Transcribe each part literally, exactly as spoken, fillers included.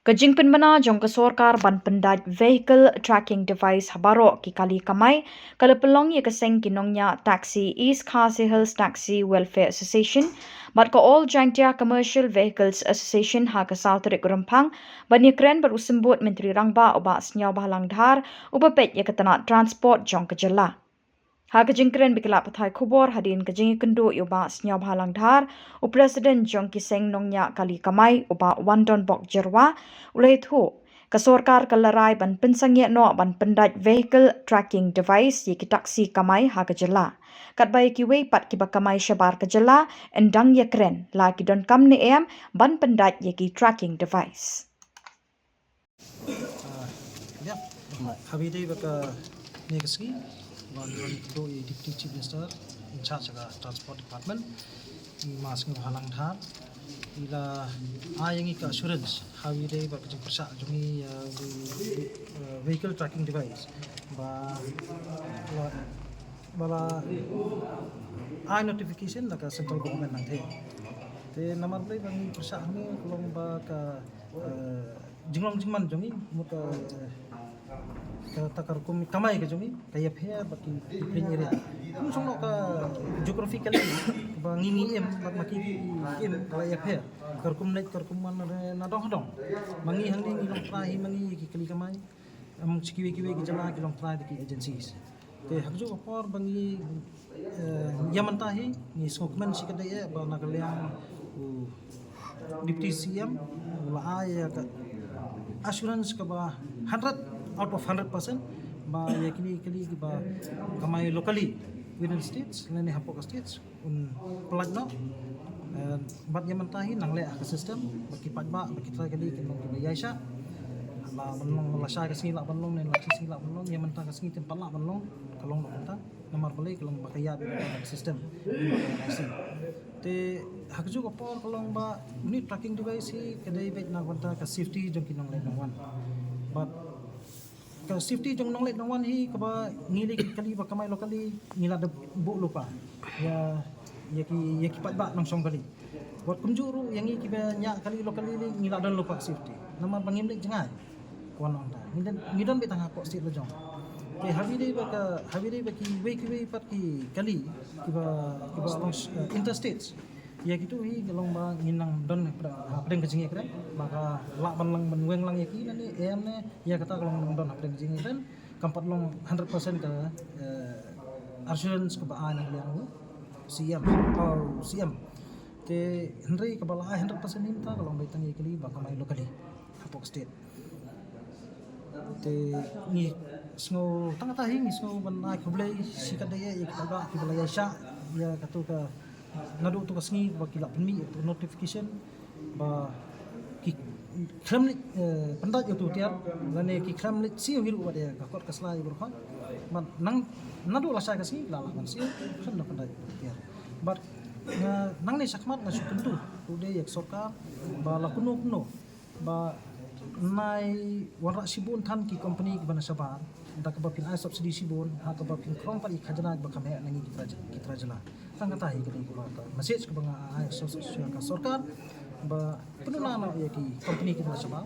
Ka jingpynbna jong ka sorkar ban pyndait vehicle tracking device ha baroh ki kali kamai ka la pynlong ïa ka seng ki nongñiah taxi East Khasi Hills Taxi Welfare Association bad ka All Jaintia Commercial Vehicles Association ha ka saw tarik Rymphang ban ïakren bad u symbud Myntri Rangbah u Bah Sniawbhalang Dhar uba peit ïa ka tnat transport jong ka jylla. Ha ka jingkren bad ki lad pathai khubor hadien ka jingïakynduh ïa u Bah Sniawbhalang Dhar, u President jong ki seng nongñiah kali kamai u Bah Wandonbok Jyrwa, u la ïathuh ka sorkar ka la rai ban pynsangeh noh ban pyndait vehicle tracking device ïa ki taxi kamai ha ka jylla. Katba ïa kiwei pat kiba kamai shabar ka jylla yn dang ïakren la ki donkam ne em ban pyndait ïa ki tracking device. Ïa, ha kaba ïadei bad kane ka sngi, ba ngi wan ïakynduh ïa i Deputy Chief Minister in charge ka Transport Department, i Ma Sniawbhalang Dhar, i la ai ïa ngi ka assurance ha kaba ïadei bad ka jingpyrshah jong ngi ïa u vehicle tracking device ba la, ba la ai notification da ka central government nangta. Te namar balei ba ngi pyrshah hangne ka long ba ka jinglong jingman jong ngi, mut ka, kata ka rukom kamai ka jong ngi ka ïapher bad ki different area. Kum shong noh ka geographically ba ngi ngi im bad ma ki ki im ka la ïapher. Ka rukom leit ka rukom wan na dong ha dong. Ma ngi hangne ngi long trai hi ma ngi ki kali kamai. Em, sha kiwei kiwei ki jylla ki long trai da ki agencies. Te ha kajuh ka por ba ngi ïa mynta hi ngi sngewkmen shikatdei ba na ka liang u Deputy C M u la ai ïa ka assurance kaba hundred out of hundred percent ba ïa kine ki kali kiba kamai locally within states lane hapoh ka states un pyllait noh. Bad ïa mynta hi nang leh ha ka system ba ki paidbah ba ki trai kali kin long kiba ïaishah. La ban long lashai ka sngi lah ban long ne lashai sngi lah ban long, ïa mynta ka sngi tang pat lah ban long, ka long noh mynta. Namar balei ka long ba ka ïa bad ka system. Te ha kajuh ka por ka long ba une u tracking device hi ka dei beit na ka bynta ka safety jong ki nongleit nongwan. Bad ka safety jong nongleit nongwan hi kaba ngi lei ki kali ba kamai locally ngi la dep buh lypa ïa, ïa ki, ïa ki paidbah nongshong kali. Wat kumjuh ruh ïa ngi kiba ñiah kali locally lei ngi la don lypa safety. Namar ba ngim leit jngai. Wan nongta ngi don, ngi don beit tang hapoh state la jong. Te ha kaba ïadei bad ka, ha kaba ïadei bad kiwei kiwei pat ki kali kiba, kiba long interstates. Ïa kitu hi ka long ba ngin nang don hapdeng ka jingïakren ba ka lah ban lang ban weng lang ïa ki lane em ne ïa kata ka long nang don hapdeng ka jingïakren. Kam pat long hundred percent ka assurance kaba ai na ka liang u C M, u C M. Te hynrei kaba la ai hundred percent hi mynta ka long beit tang ïa ki kali ba kamai locally hapoh state. Te ngi sngew tang kata hi ngi sngew ban ai khublei shikatdei ïa ki paidbah kiba la ïaishah ïa katu ka naduh tu ka sngi ba ki la pynmih ïa tu notification ba ki khlem leit pyndait ïa tu tiar lane ki khlem leit siew hi ruh wat ïa ka kot ka sla ïa baroh. Bad nang naduh lashai ka sngi la lah ban siew khlem da pyndait ïa tu tiar. Bad nga nangne shakhmat nga shu kyntu ruh de ïa ka sorkar ba la kumno kumno ba nai wanrah shibun than ki company kiba na shabar da kaba phin ai subsidy shibun ha kaba phin khrong pat ïa ki khajna ba kham heh na ngi ki trai jylla. Tang kata hi ka dei kaba ka message kaba nga ai sha ka sorkar ba pynduna noh ïa ki company kiba na shabar.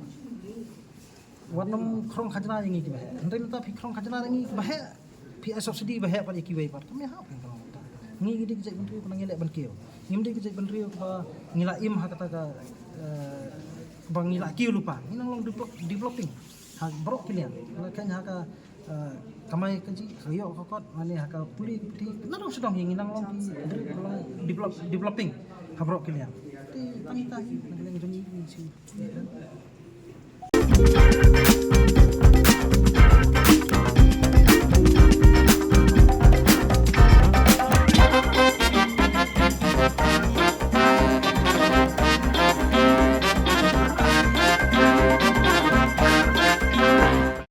Wat nym khrong khajna ïa ngi kiba heh. Hynrei mynta phi khrong khajna ïa ngi kiba heh. Phi ai subsidy ba heh pat ïa kiwei pat. Kam ïahap ïa ngi. Ngi ki dei ki jaitbynriew kaba ngi leh ban kiew. Ngim dei ki jaitbynriew kaba ngi la im ha kata ka ba ngi la kiew lypa. Ngi nang long developing ha baroh ki liang. La khein ha ka kamai kajih, ka ïoh ka kot, mane ha ka pule ka puthi. Naduh sha dong ngi nang long ki develop, developing ha baroh ki liang. Te tang ita hi na ka liang jong ngi ngi shu